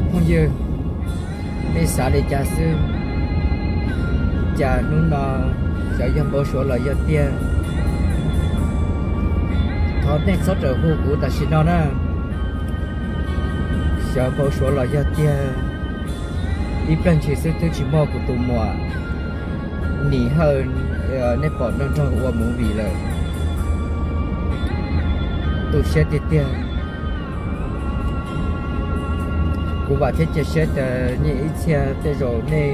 Phooj ywg, nej xav li cas xwb? Cas hnub no xyov yog npau suav los yog tiag. Thov nej txhob rawm hu kuv tam sim no na. Xyov npau suav los yog tiag, ib pliag ntshis xwb twb tsis muaj kuv tus muam Nis Hawj, nej pom nrog nrog ua movie lawm. Tu siab tiag tiag. Kuv vam thiab cia siab tias nej ib txhia tej zaum nej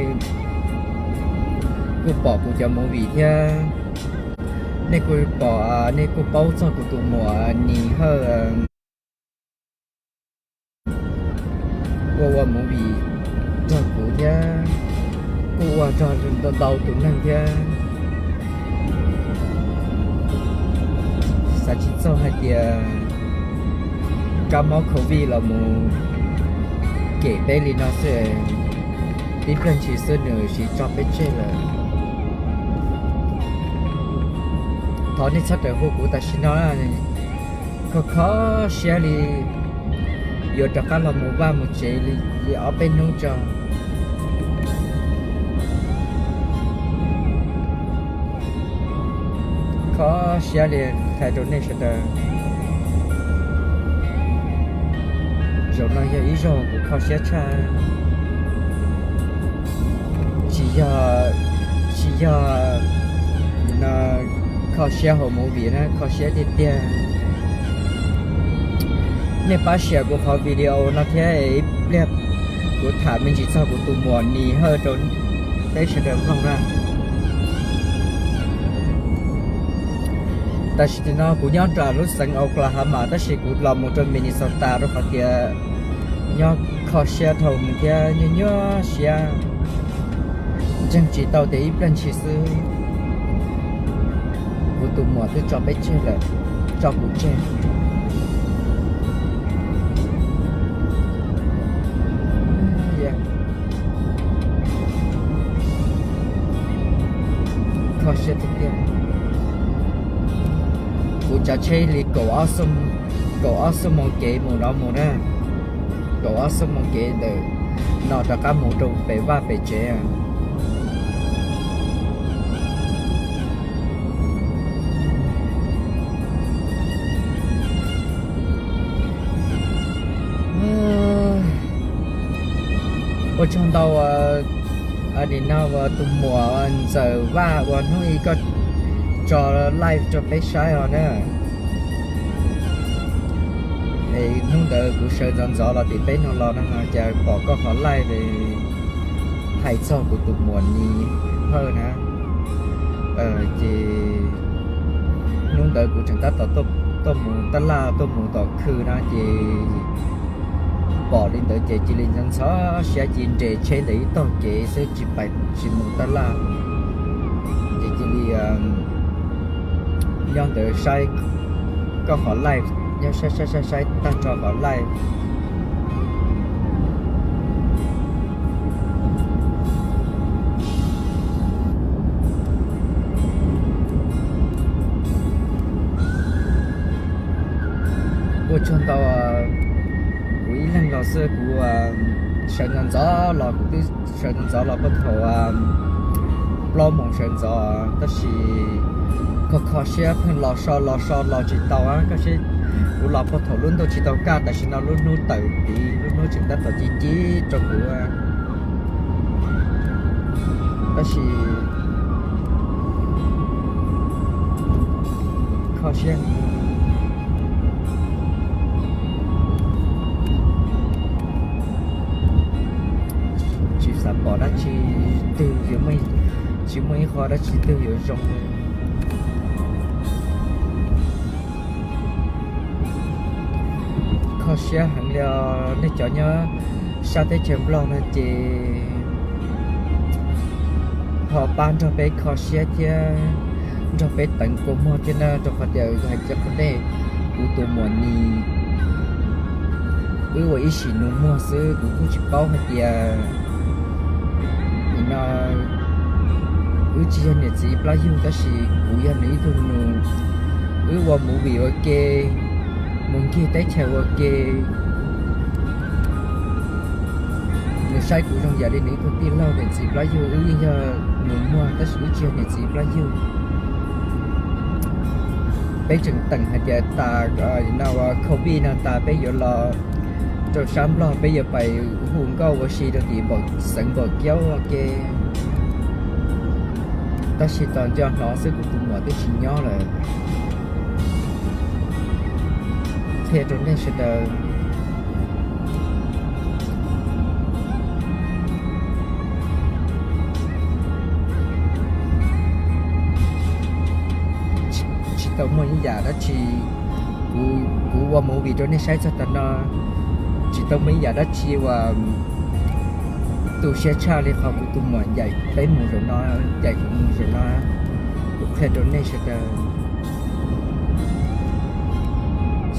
kuj pom kuv cov movie thiab, nej kuj pom, nej kuj paub txog kuv tus muam Nis Hawj ua ua movie nrog kuv thiab, kuj ua nrog ntau tus neeg thiab. Xav tsis txog hais tias kab mob covid los mus kem peb li no xwb, tib pliag ntshis xwb nws siv tso peb tseg lawm. Thov nej txhob rawm hu kuv tam sim no, kho kho siab li yuav rov qab los mus vaj mus tsev li ob peb hnub tso. Kho siab li, hais rau nej sawv daws, zaum no yog ib zaug kuv kho siab tshaj. Tsis yog, tsis yog kho siab hauv movie na, kho siab tiag tiag. Nej pab share kuv qhov video no thiab, ib pliag kuv tham me ntsis txog kuv tus muam Nis Hawj rau peb sawv daws mloog na. Tam sim no kuv nyob nram lub xeev Oklahoma tab sis kuv los mus rau Minnesota rau qhov tias nyob kho siab dhau mus thiab nyuaj nyuaj siab, ntseeg tsis tau tias ib pliag ntshis xwb kuv tus muam twb tso peb tseg lawm, tso kuv tseg. Kho siab tiag tiag. Kuv tsav tsheb li kaum ob xuab moos kev mus no mus na, kaum ob xuab moos kev ntawm no rov qab mus rau pem vaj pem tsev. Ua tsaug ntau, nim no tus muam Ntxawm Vaj uas hnub ib koj tso live rau peb saib os na. Es hnub ntawd kuv sawv ntxov ntxov los tim peb no los no cas pom koj qhov live hais txog kuv tus muam Nis Hawj na. Ces hnub ntawd kuv tseem tab tom tuaj mus tab laj tuaj mus tom khw no ces pom li ntawd ces cia li ntxhov ntxhov siab cia li nres tsheb ntawm ib tog kev xwb tsis pais tsis mus tab laj. Ces cia li nyob ntawd saib koj qhov live, nyob saib saib saib saib tag nrho qhov live. Ua tsaug ntau, kuv ib leeg los xwb kuv sawv ntxov ntxov los, kuv twb sawv ntxov ntxov los puag thaum plaub moos sawv ntxov tab sis kho kho siab pheej los so los so los tsis tau. Koj saib, kuv los puag thaum lub ntuj tsis tau kaj, tam sim no lub hnub tawm tiv, lub hnub tseem tab tom ci ci rau kuv, tab sis kho siab. Tsis xav pom dab tsi twg, tsis muaj ib qho dab tsi twg yuav zoo li. Kho siab heev li os. Nej cov nyob sab teb chaws Nplog no ces ho pab nrog peb kho siab thiab nrog peb teev kua muag thiab na, rau qhov tias hais tias qhov ntej kuv tus muam Nis wb ua ib sim nus muag xwb, kuv kuj tsis paub hais tias nim no wb tsis yog niam txiv plab yug tab sis kuv yog nws ib tug nus. Wb ua movie ua ke, mus ncig teb chaws ua ke, Saib kuv zoo yam li nws ib tug tij laug niam txiv plab yug, wb yeej yog nus muag tab sis wb tsis yog niam txiv plab yug. Peb tseem teem hais tias tas no ua covid no tas peb yuav los rau sab Nplog, peb yuav pais hu nkauj ua si rau tim xeev Npaum Kiaub ua ke. Tab sis tos nco hnov xwb kuv tus muam twb tsis nyob lawm. Qhia rau nej sawv daws, tsis tau muaj ib yam dab tsi. Kuv ua movie rau nej saib txog tav no, tsis tau muaj ib yam dab tsi uas tu siab tshaj li qhov kuv tus muam ncaim peb mus zaum no, ncaim kuv mus zaum no. Kuv qhia rau nej sawv daws,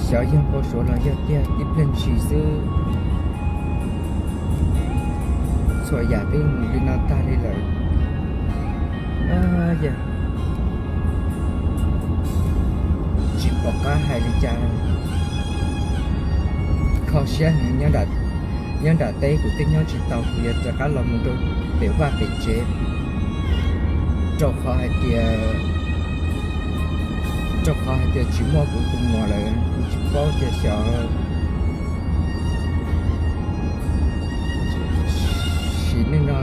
xyov yog npau suav los yog tiag tib pliag ntshis xwb. Txhua yam twb mus li no tag li lawm. Tsis pom qab hais li cas, kho siab heev. Nyob nram teb kuv twb nyob tsis tau, kuv yuav rov qab los mus rau pem vaj pem tsev, rau qhov hais tias, rau qhov hais tias tsis muaj kuv tus muam lawm, kuv tsis paub tias xyov. Sim neej no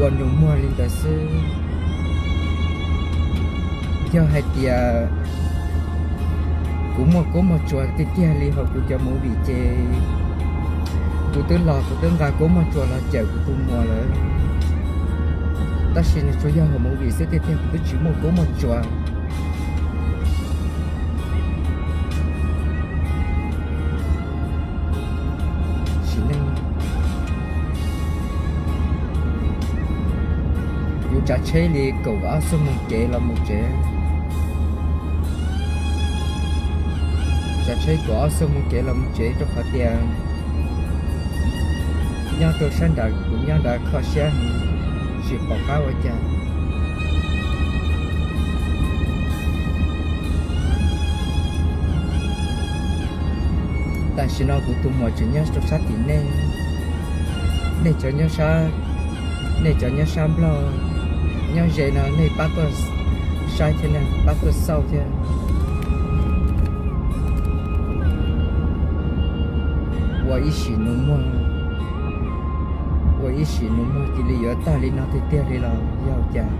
ua nus muag li ntawd xwb. Yog hais tias kuv muaj koob muaj tsuas tiag tiag li hauv kuv cov movie ces kuv twb los kuv twb nqa koob muaj tsuas los cawm kuv tus muam lawm. Tab sis nws tsuas yog hauv movie xwb tiag tiag, kuv twb tsis muaj koob muaj tsuas. Sim neej kuv tsav tsheb li kaum ob xuab moos kev los mus tsev. Tsav tsheb kaum ob xuab moos kev los mus tsev rau qhov tias nyob rau sab nrad kuv nyob nrad kho siab heev, tsis pom qab ua cas. Tam sim no kuv tus muam tseem nyob rau sab tim nej, nej cov nyob sab, nej cov nyob sab Nplog, nyob ze no nej pab tuaj saib thiab, pab tuaj xauj thiab. Ua ib sim nus muag, ua ib sim nus muag cia li yuav tag li no tiag tiag li los yog cas?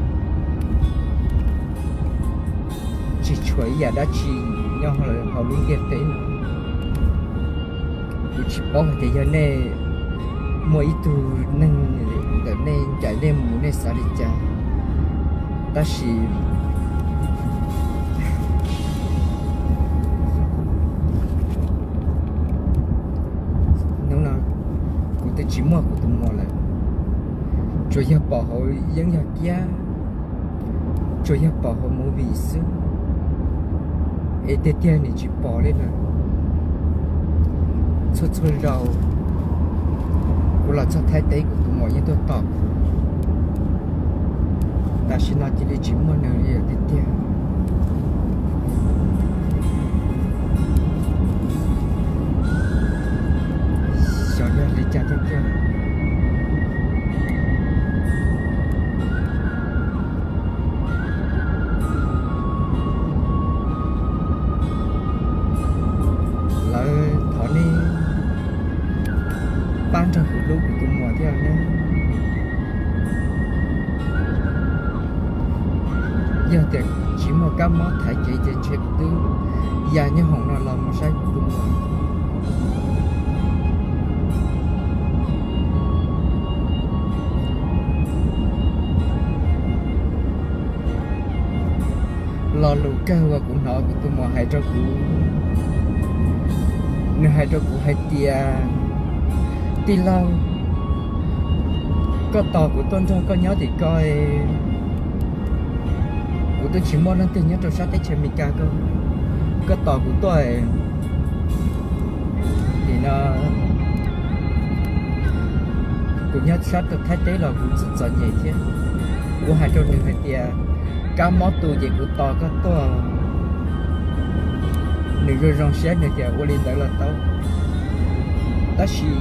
Tsis tshuav ib yam dab tsi nyob hauv lub ntiaj teb no. Kuv tsis paub hais tias yog nej muaj ib tug neeg ntawm nej ncaim nej mus nej xav li cas, tab sis hnub no kuv twb tsis muaj kuv tus muam lawm, tsuas yog pom hauv yeeb yog kiab, tsuas yog pom hauv movie xwb, es tiag tiag nws tsis pom li lawm. Txhua txhua zaus kuv los txog Thaib teb kuv tus muam yeej tuaj tos kuv. Tam sim no cia li tsis muaj nws li tiag tiag. Xyov yog li cas tiag tiag. Lawv thov nej pab nrog kuv hlub kuv tus muam thiab nawb. Yog tias tsis muaj kab mob thaiv kev ces ntshe kuv twb ya nyob hoom no los mus saib kuv tus muam. Lo lus kawg uas kuv hnov kuv tus muam hais rau kuv, nws hais rau kuv hais tias, tij laug, koj tos kuv tuaj nrog koj nyob tim ko, kuv twb tsis muaj leej twg nyob rau sab teb chaws Amelikas ko, koj tos kuv tuaj. Nim no kuv nyob sab rau Thaib teb los kuv txom txom nyem thiab. Kuv hais rau nws hais tias, kab mob tu ces kuv tos koj tuaj. Nws zoo zoo siab nws tias ua li ntawd los tau. Tab sis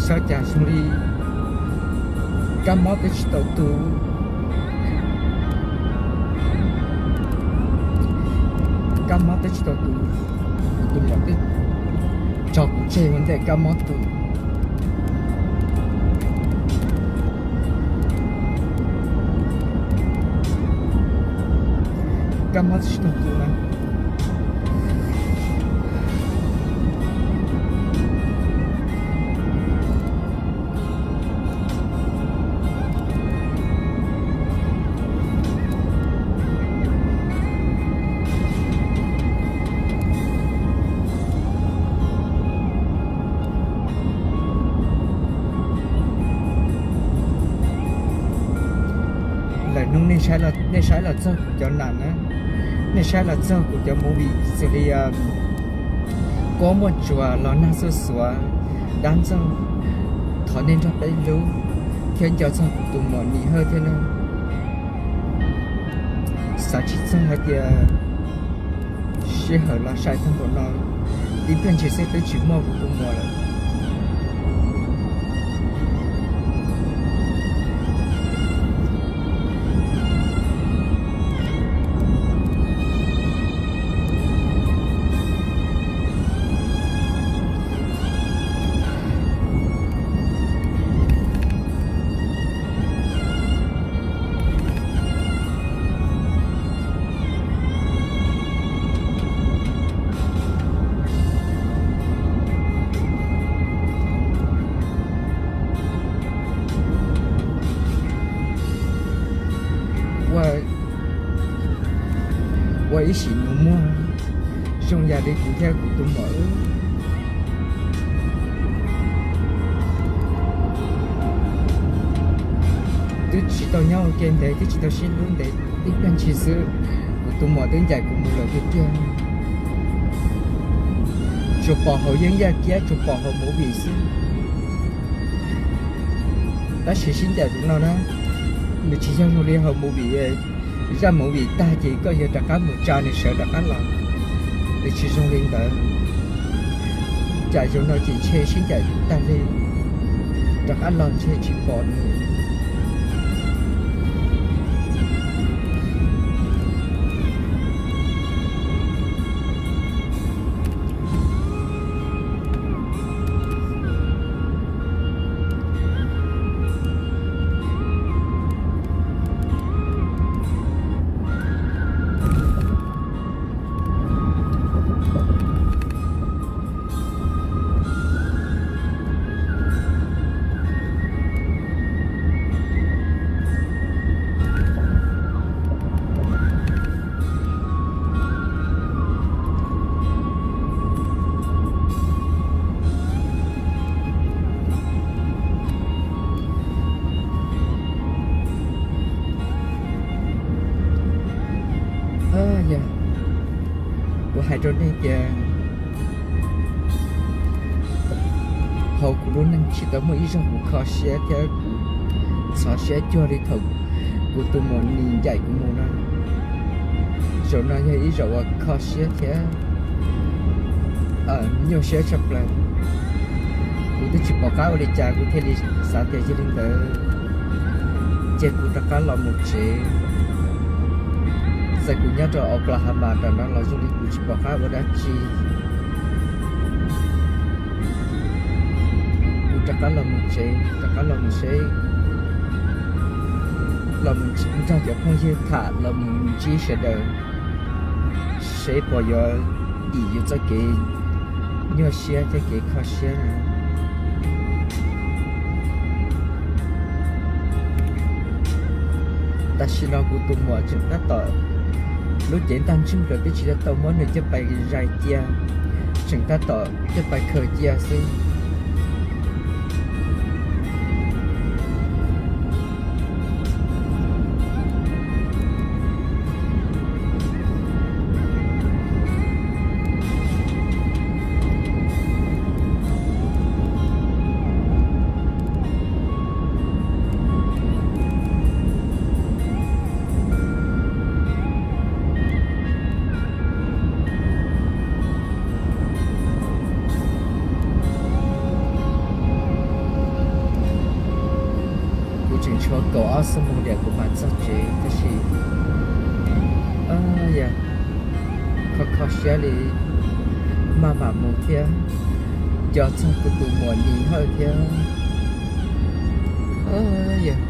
Xyov cas zoo li kab mob twb tsis tau tu. Kab mob twb tsis tau tu, kuv tus muam twb tso kuv tseg ua ntej kab mob tu. Kab mob twb tsis tau tu na. Lawm hnub nej saib los txog kuv cov nam na, nej saib los txog kuv cov movie xws li Kuab Muaj Tsuas, Los Nag Xuj Xuav, Dab Ntxaug, Thov Nej Nrog Peb Hlub, thiab nco txog kuv tus muam Nim Hawj thiab na. Xav tsis txog hais tias sij hawm los sai tag npaum no, tib pliag ntshis xwb twb tsis muaj kuv tus muam lawm. Ua ib sim nus muag zoo yam li kuv thiab kuv tus muam wb twb tsis tau nyob ua ke ntev, twb tsis tau sib hlub ntev, tib pliag ntshis xwb kuv tus muam twb ncaim kuv mus lawm tiag tiag. Tsuas pom hauv yeeb yaj kiab, tsuas pom hauv movie xwb. Tab sis sib ncaim zoo no na, nws tsis yog zoo li hauv movie, zaj movie tag ces koj yuav rov qab mus tsa nws sawv rov qab los, nws tsis zoo li ntawd. Cas zoo no ces ntshe sib ncaim tag li, rov qab los ntshe tsis pom nws. Yog, kuv hais rau nej tias hauv kuv lub neej tsis tau muaj ib zaug kuv kho siab thiab kuv ntxhov siab cuag li thaum kuv tus muam Nim ncaim kuv mus no. Zaum no yog ib zaum uas kho siab thiab nyuaj siab tshaj plaws. Kuv twb tsis pom qab ua li cas kuv thiaj li xav tias yog li ntawd ces kuv rov qab los mus tsev. Txawm kuv nyob rau Oklahoma tam no los zoo li kuv tsis pom qab ua dab tsi. Kuv rov qab los mus tsev, rov qab los mus seb, los mus nrog cov phooj ywg tham, los mus ntsib sawv daws seb puas yuav dim yus txoj kev nyuaj siab thiab kev kho siab na. Tam sim no kuv tus muam tseem tab tom, lub cev ntaj ntsug lawm twb tsis tau muab nws caj pas zais cia, tseem tab tom caj pas khaws cia xwb. Tshuav kaum ob xuab moos diam kuv mam txog tsev, tab sis yog kho kho siab li, maj mam mus thiab, nco txog kuv tus muam Nis Hawj thiab. Yog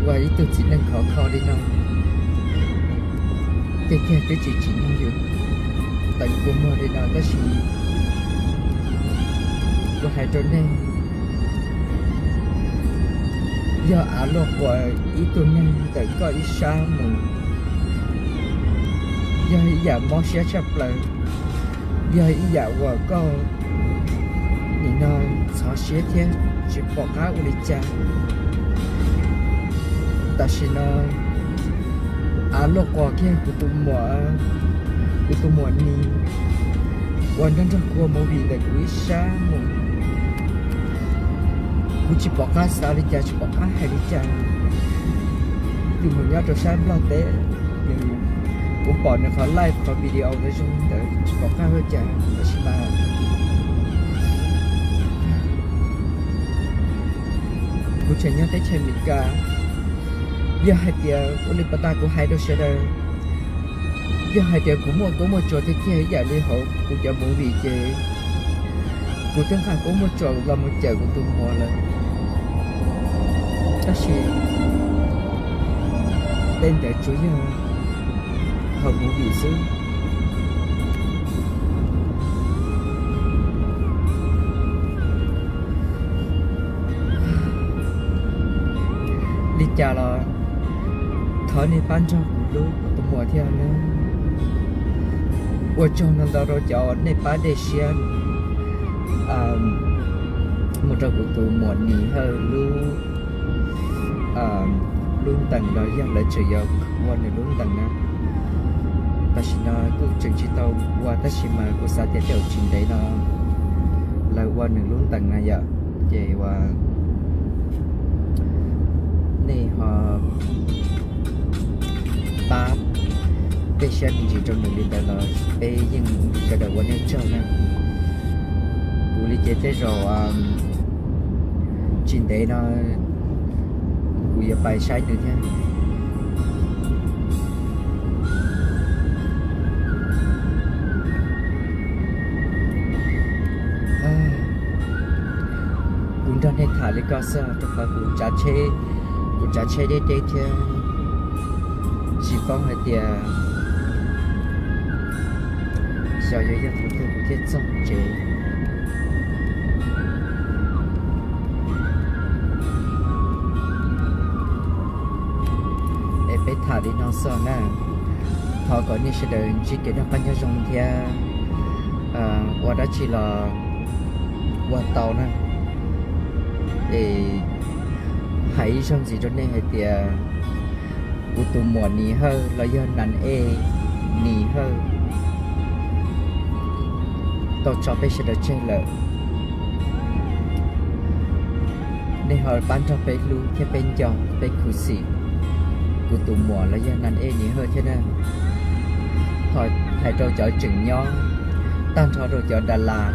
ua ib tug txiv neej khov kho li no, tiag tiag twb tsis tsim nyog yus teev kua muag li no, tab sis kuv hais rau nej, yog av luaj quas ib tug neeg ntawm koj ib sab mus, yog ib yam mob siab tshaj plaws, yog ib yam uas koj nim no ntxhov siab thiab tsis pom qab ua li cas. Tam sim no av luaj quas kiag kuv tus muam, kuv tus muam Nis uas nrog nrog kuv ua movie ntawm kuv ib sab mus, kuv tsis pom qab xav li cas, tsis pom qab hais li cas. Tus muam nyob rau sab Nplog teb, nws, kuv pom nws qhov live qhov video ntawd zoo li ntawd, tsis pom qab ua cas, tab sis mas kuv tseem nyob teb chaws Amelikas. Yog hais tias ua li pas tas kuv hais rau sawv daws, yog hais tias kuv muaj koob muaj tsuas tiag tiag ib yam li hauv kuv cov movie ces kuv twb nqa koob muaj tsuas los mus cawm kuv tus muam lawm. Tab sis tej ntawd tsuas yog hauv movie xwb. Li cas los thov nej pab nrog kuv hlub kuv tus muam thiab nawb. Ua tsaug ntau ntau rau cov nej pab dej siab mus rau kuv tus muam Nis Hawj lub, lub ntees los yog lawv tseem yuav ua nws lub ntees na. Tam sim no kuj tseem tsis tau ua tab sis mas kuv xav tias tej zaum tsis ntev no lawv ua nws lub ntees na yom. Ces ua nej ho pab tej siab me ntsis rau nws li ntawd los peb yeej sawv daws ua nej tsaug na. Kuv li ces tej zaum tsis ntev no kuv yuav pais saib nws thiab. Kuv nrog nej tham li ko xwb rau qhov kuv tsav tsheb, kuv tsav tsheb deb deb thiab tsis paub hais tias xyov yuav yog thaum twg kuv thiaj txog tsev. Es peb tham li no xwb na. Thov kom nej sawv daws ntsib kev noj qab nyob zoo thiab ua dab tsi los ua tau na. Es hais ib zaug ntxiv rau nej hais tias kuv tus muam Nis Hawj los yog Nas Ej Nis Hawj tau tso peb sawv daws tseg lawm. Nej ho pab nrog peb hlub thiab peb nco peb khuv xim kuv tus muam los yog Nas Ej Nis Hawj thiab na. Ho hais rau cov tseem nyob, tag nrho rau cov Das Las,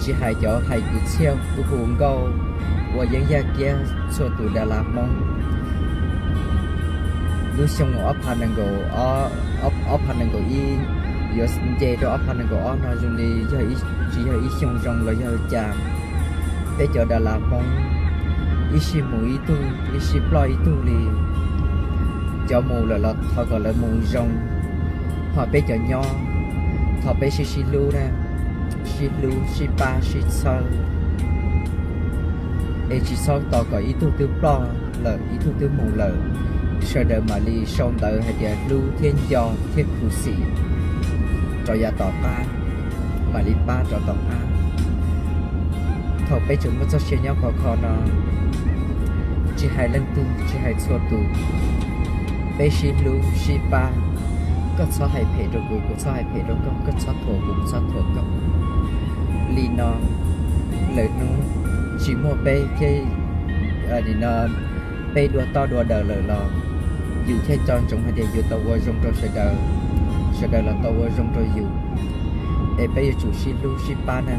tsis hais cov hais kwv txhiaj hu nkauj ua yeeb yaj kiab txhua tus Das Las Hmoob. Lub xyoo ob phav nees nkaum, ob phav nees nkaum ib yuav nce rau ob phav nees nkaum ob no zoo li yog tsis yog ib xyoo zoo los yog cas. Peb cov Das Las Hmoob ib sij mus ib tug, ib sij ploj ib tug li. Cov mus lawm los thov kom lawv mus zoo, ho peb cov nyob thov peb sib sib hlub na, sib hlub sib pab sib txhawb, es tsis txhob tos kom ib tug twb ploj lawm ib tug twb mus lawm, sawv daws mam li sau ntawv hais tias hlub thiab nco thiab khuv xim rov yav tom qab, mam li pab rov tom qab. Thaum peb tseem muaj txoj sia nyob khov kho no, tsis hais leej twg tsis hais txhua tus, peb sib hlub sib pab. Koj txhob hais phem rau kuv, kuv txhob hais phem rau koj, koj txhob thuam kuv, kuv txhob thuam koj. Li no lawm hnub tsis muaj peb thiab, nim no peb dua toj dua daws lawm los yus thiaj nco ntsoov hais tias yus tau ua zoo rau sawv daws, sawv daws los tau ua zoo rau yus. Es peb yuav tsum sib hlub sib pab na.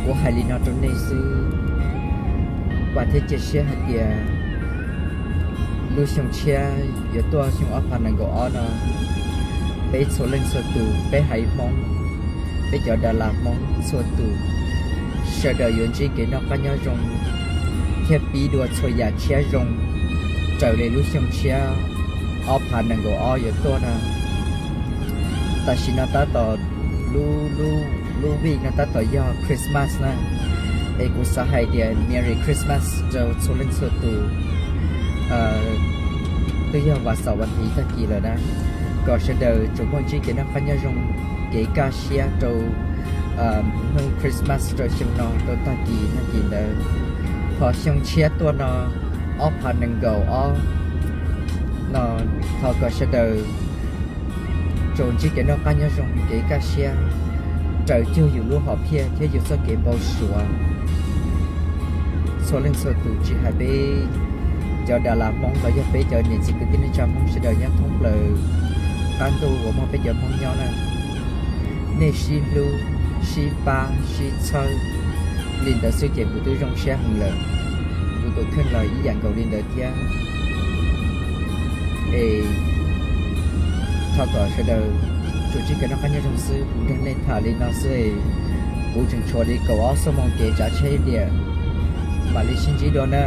Kuv hais li no rau nej xwb, vam thiab cia siab hais tias lub xyoo tshiab yuav tuaj xyoo ob phav nees nkaum ob no, peb txhua leej txhua tus, peb haiv Hmoob, peb cov das las Hmoob txhua tus, sawv daws yuav ntsib kev noj qab nyob zoo thiab pib dua txhua yam tshiab zoo raws li lub xyoo tshiab ob phav nees nkaum ob yuav tuaj no. Tam sim no tab tom, lub, lub week no tab tom yog Christmas na, es kuv xav hais tias Merry Christmas rau txhua leej txhua tus. Twb yog vas xaum vas thiv tag kis lawm na, kom sawv daws tsuas muaj ntsib kev noj qab nyob zoo, kev kaj siab rau hnub Christmas rau xyoo no rau tag kis tag kis ntawd. Ho xyoo tshiab tuaj no, ob phav nees nkaum ob no, thov kom sawv daws tsuas ntsib kev noj qab nyob zoo, kev kaj siab, raws cuag yus lub hom phiaj thiab yus txoj kev npau suav. Txhua leej txhua tus tsis hais peb cov das las Hmoob los yog peb cov niam txiv kwv tij neej tsa Hmoob sawv daws nyob thoob plaws qab ntuj uas muaj peb cov Hmoob nyob na, nej sib hlub, sib pab sib txhawb li ntawd xwb ces kuv twb zoo siab heev lawm. Kuv tus kheej los ib yam nkaus li ntawd thiab. Es thov kom sawv daws tsuas ntsib kev noj qab nyob zoo xwb. Kuv nrog nej tham li no xwb, kuv tseem tshuav li kaum ob xuab moos kev tsav tsheb tiam, mam li sib ntsib dua na.